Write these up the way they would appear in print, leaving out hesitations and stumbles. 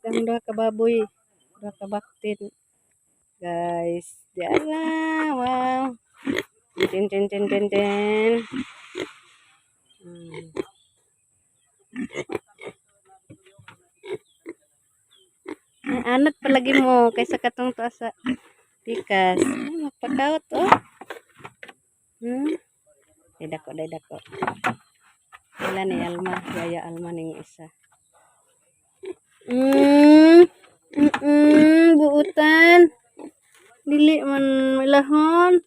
Ang duha ka baboy, duha ka baktin. Guys, diara, wow. Tin tin tin tin tin. Ay, anat palagi mo kaysa katong tuwa sa pikas. Ay, magpakaot oh. Day dako, day dako. Ila ni Alma, yaya Alma ning isa. Buutan. Dili man milahon.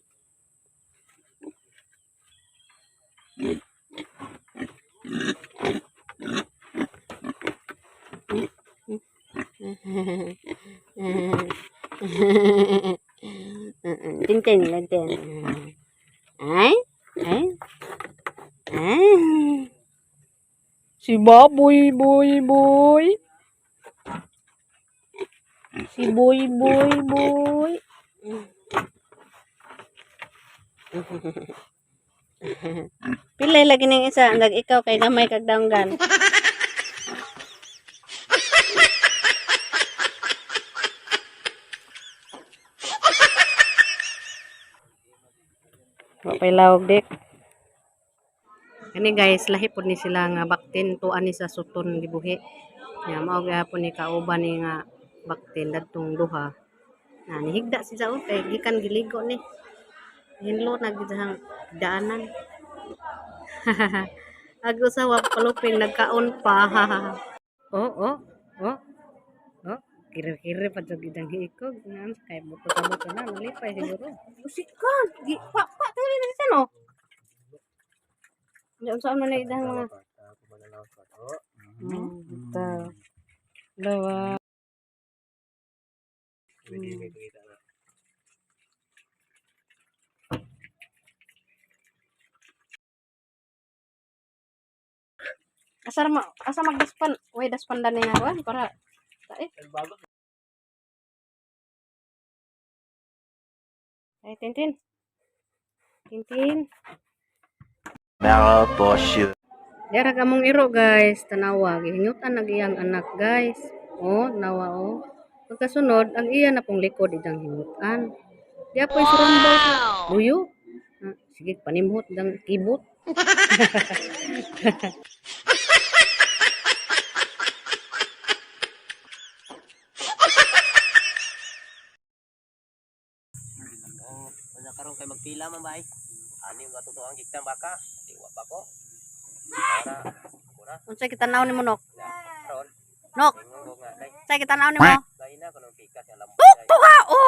Tintin, tintin. Ay, ay, ay. Si Baboy, boy, boy. Si boy, boy, boy. Pilay lagi ning isa, ang ikaw kay gamay kag danggan. Wa pay lawag dik. Kani guys, lahi pod ni sila nga baktin tuan ni sa suton gibuhi. Nya mao gihapon ni kauban ni nga baktin dadtong duha. Na nihigda si oh kay gikan giligo ni. Hinlo na gid siyang daanan. Ag usa wa paluping nagkaon pa. Oh. Oh, kiri-kiri pa jud idang hiikog. Ngan kay buto sa buto na nalipay siguro. Usik ka, gi pa pa tayo na siya no. Unsa unsaon man na idang mga bitaw. Dawa. Asa ma asa magdaspan? Way daspan dani nga kuan para tae. Ay, Tintin. Tintin. Maraboshi. Dara ka mong iro guys, tanawa gihingutan nag iyang anak guys. Oh, nawa oh. Pagkasunod, ang iya na pong likod idang hingutan. Di apoy surumbaw sa buyo. Ah, sige, panimhot dang kibot. Oh, wala karon kay magpila man bay. Ani nga totoo ang gikan baka, di wa pa ko. Para ora Unsay kitanaw nimo nok? karon Nok, ingon ko nga day. unsay kitanaw nimo? Lain na kuno pikas nga lambo. Tuga oh!